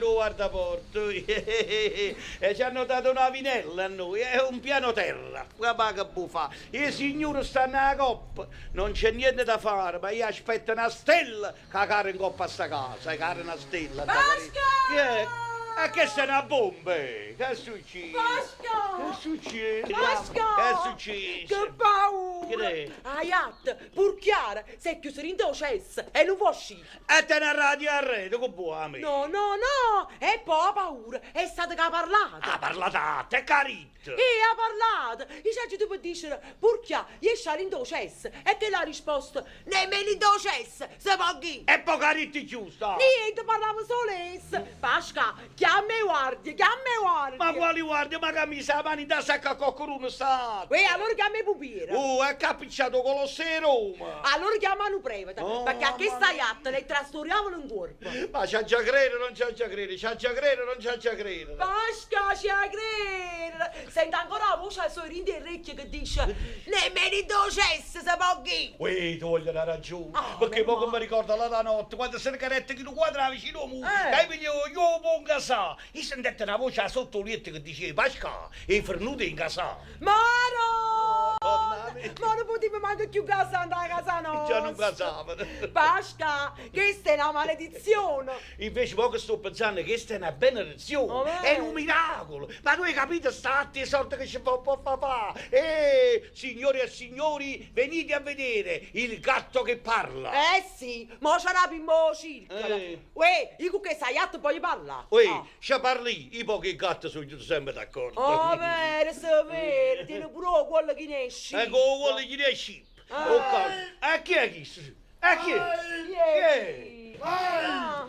'O guardaporto e ci hanno dato una vinella a noi, è un piano terra, ma che può fa? I signori stanno 'a coppa, non c'è niente da fare, ma io aspetto 'na stella ca care 'ncoppa a sta casa, care 'na stella. Pasca! E chesta è 'na bomba! Che è succieso? Pasca! Che è succieso? Pasca! Che è succieso? Che paura! Che è? 'A jatta, purchiara, s'è chiusa dint' 'o cesso e nun vo' ascì. E tene 'a radio arreto, che buò 'a me? No, no, no! E po' 'a paura è stata che ha parlato. Ha parlato 'a 'atta, e che ha ditto? Eh, ha parlato! I' c'aggio ditto pe' dicere, Purchià, jesce 'a dint' 'o cesso. E chella ha risposto, Nemmeno dint' 'o cesso se po' ghì! E po' che ha ditto cchiù, sta? Niente, parlava solo essa. Pascà, chiamma 'e guardie, chiamma 'e guardie! Ma quali guardie? Ma che ha miso 'a mano dint' 'a sacca a coccheduno sta 'atta? Uè, allora chiamma 'e pumpiere! Uh, e che ha appicciato 'o Colosseo 'e Roma? Allora chiamma nu prevete, Oh, pecché a mamma chesta mia. jatta l'he trasut 'o diavolo 'ncuorpo! Ma c'aggia credere o non c'aggia credere? C'aggia credere o non c'aggia credere? Pascà, ce 'a credere! Sento ancora 'a voce soja dint' 'e rrecchie che dice, Nemmeno dint' 'o cesso se po' ghì! Uè, te voglio dà ragione, Ah, pecché meno po' che male. mi ricordo l'ata notte, quando se ne cadette chillu quadro 'a vicino 'o muro, Eh. ca io pigliavo io 'o può 'ncasà. Io sentette na voce 'a sotto 'o lietto che diceva, Pascà, 'e fernuto 'e 'ncasà. Maronna! Mannaggia. Mo nun putimmo manco cchiù casà 'int' 'a casa Già nun nostra! casavano. Pascà, chesta è na maledizione! Invece mo che sto penzanno, chesta è na benedizione, è nu Overo? miracolo! Ma tu 'e capito st'atto 'e sorte che ce po' po' fa fa? Eh, signore e signori, venite a vedere il gatto che parla! Eh sì, mo c'arapimmo 'o circolo. Eh. Uè, io cu chesta jatta voglio parlà. Uè, Ah. ce parl'i, io po' cu 'e gatte so ghiuto sempe d'accordo. Overo, si vero, tiene pure 'o cuollo chino 'e E cu 'o cuollo scippo. chino 'e scippo. 'O ca. E chi è chisto? E chi è? Chi Chi è è? chisto? Ah.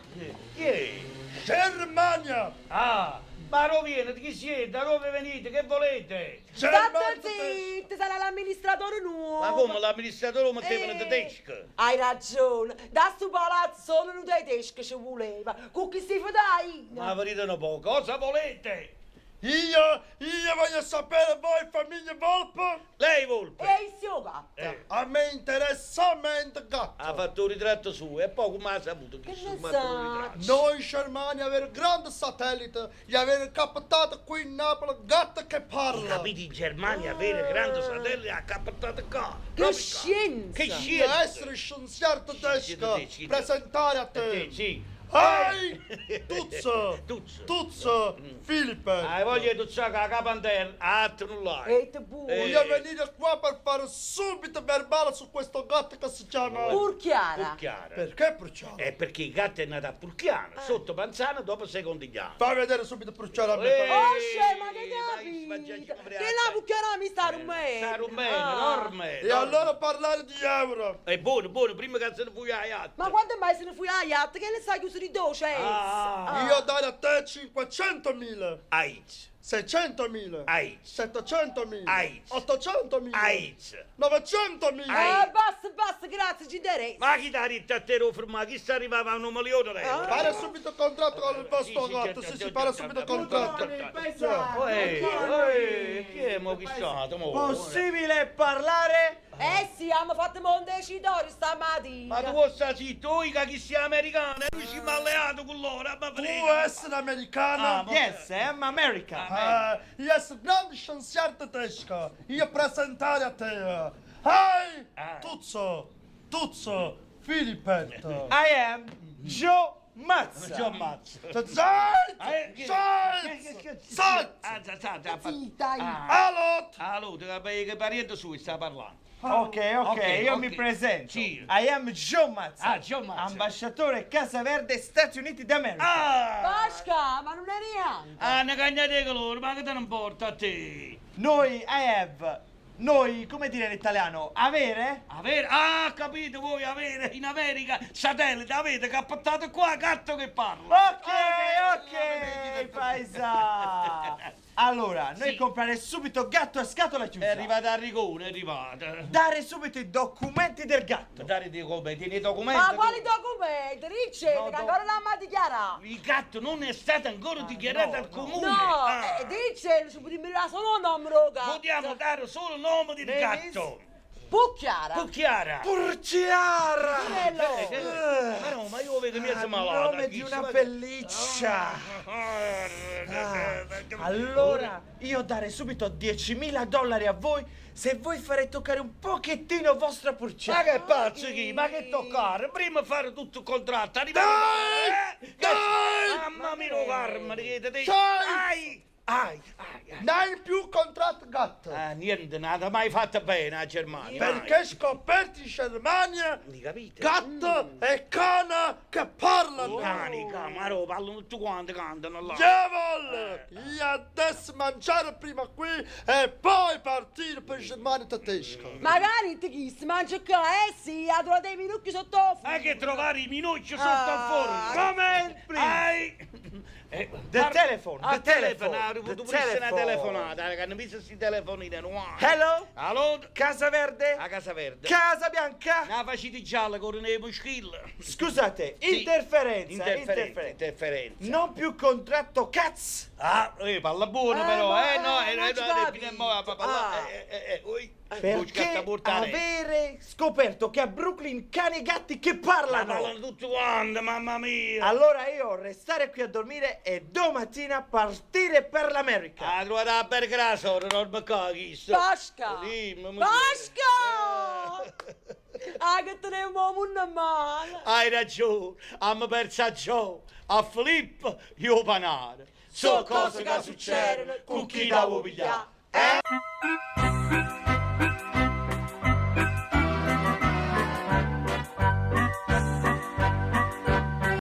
Chi è? Germania! Ah, ma 'a ro viene? Chi siete? 'A dove venite? Che volete? Statte Germania! zitta, sarà l'amministratore Ma nuovo. come l'amministratore lo mettevano Eh, tedesco? hai ragione, da stu palazzo solo nu tedesco ci voleva, con chi si Ma fidai? vedete un po', cosa volete? Io, io voglio sapere voi famiglia Volpe? Lei volpe? E il suo gatto? A me interessa solamente Ha gatto. fatto il ritratto suo e poi come ha saputo Che chi ne ha fatto il sa? ritratto? Noi in Germania avere grande satellite e avere captato qui in Napoli gatto che Hai parla. capito in Germania avere grande satellite ha captato qua. Che proprio qua. scienza! Che Io scienza! essere scienziato tedesco, tedesco. presentare a A te, te. sì. Ehi, Tuzzo, Tuzzo. Tuzzo, Filippo. Hai voglia di tuzzare con la capa in terra, altro non l'hai. E te pure. Voglio venire qua per fare subito verbale su questo gatto che si chiama... Purchiara. Purchiara. Perché Purciano? È perché il gatto è nato a Purchiano, sotto Panzano, dopo Secondigliano. Fai vedere subito Purciano a me. Eh, Oh, scema, che ma capito? ma Che la Purchiara mi sta rumeno. Sta rumeno, Ah. enorme. E allora parlare di euro. È buono, buono, prima che se ne fui a iatta. Ma quando mai se ne fu a iatta? Che ne sai chiuso di doce? Ah. Io dare a te 500.000, AIDS, 600.000, AIDS, 700.000, AIDS. 800.000, AIDS. 900.000. Ah, basta, basta, grazie, ci interessa. Ma chi t'ha detto a te lo ferma? Chi sta arrivava a un milione di euro? Ah. Fare subito il contratto con il vostro Sì, sì, gatto, certo, sì, sì, certo, fare certo, subito il certo. contratto. Ehi, ehi, chi è mo chi sta? Mo? Possibile parlare? Eh sì, abbiamo fatto Montecitorio stamattina. Ma tu vuoi stare zitto, oi, che chi sia americano, e noi siamo alleati con loro, ma Tu frega. essere americano? Ah, ma- Yes, I am America. Eh, io essere grande scienziato tedesco, io presentare a te. Ehi, Ah. Tuzzo, Tuzzo, Filippetto. I am Joe Mazza. Ci ammazzo. Zait! Eh, che- Zait! Zait! Ah, za, za, za, fa- Zitta, io. Ah. Allora! Allora, che parente suo sta parlando. Ok, ok, Ok, io ok. mi presento. Sì. I am Joe Mazza. Ah, Joe Mazza. Ambasciatore Casa Verde, Stati Uniti d'America. Ah! Pasca, ma non è neanche. Ah, una cagnata di colore, ma che te ne importa a te? Noi, I have. Noi, come dire in italiano, avere? Avere, ah, capito, voi avere in America satellite, avete captato qua, gatto che parla. Ok, ok, paesa. Allora, noi Sì. comprare subito gatto a scatola chiusa. È arrivata a rigore, è arrivata. Dare subito i documenti del gatto. Dare dei documenti, tieni i documenti. Ma quali documenti? Ricce, No, che do- ancora non mi dichiarato. Il gatto non è stato ancora dichiarato no, al no. comune. No, Ah. eh, dice, ci potremmo dare solo il nome, gatto. Vogliamo dare solo il nome del Name is gatto. Pucchiara. Pucchiara! Purciara! Bello. Ma no, ma io lo vedo mezzo A malato. nome di chissà, una ma- pelliccia! Ah. Allora io dare subito 10.000 dollari a voi se voi farete toccare un pochettino vostra Ma purciara. che pazzo chi? Ma che toccare? Prima fare tutto il contratto, arrivare... Dai! Eh, Dai! Mamma mia, lo carmine, che te... Dai! Ai! Ai! Ai! ai. Nein più contratto gatto. Ah, niente, non ha mai fatta bene la Germania. mai. Perché scoperti in Germania Mi capite? gatto e cane che parlano. Cani, cani, ma no, parlano tutti quanti, cantano là. Jawohl! Io adesso mangiare prima qui e poi partire per Germania tedesca. Magari ti chi si mangia qua, eh sì, ha trovato i minucchi sotto il Hai che trovare i minucci sotto al Ah. forno. Come il primo. Ai! Eh, The telephone, Ah, the telephone, telefonare, the tu pure una telephone. telefonata, che hanno visto questi telefonini nuovi. Hello? Allora, Casa Verde? a Casa Verde. Casa Bianca? Una facita gialla con le muschille. Scusate, Sì. interferenza, Interferenza, interferenza. interferenza. Non più contratto cazzo! Ah, parla buono Eh, però, ma- eh no, non eh, ci no, capi. eh, mo, pa- parla- Ah. ui, Perché avere scoperto che a Brooklyn cani e gatti che Ma parlano? parlano tutti quanti, mamma mia. Allora io restare qui a dormire e domattina partire per l'America. Ah, trovate la bergrasa, ora non mi caghi. Pasca! Dimmi, mi- Pasca! Ah, che teniamo una mano! Hai ragione, abbiamo perso a Joe, a Filippo e a Panaro. So cose che succedono con chi la vuoi pigliare. Eh?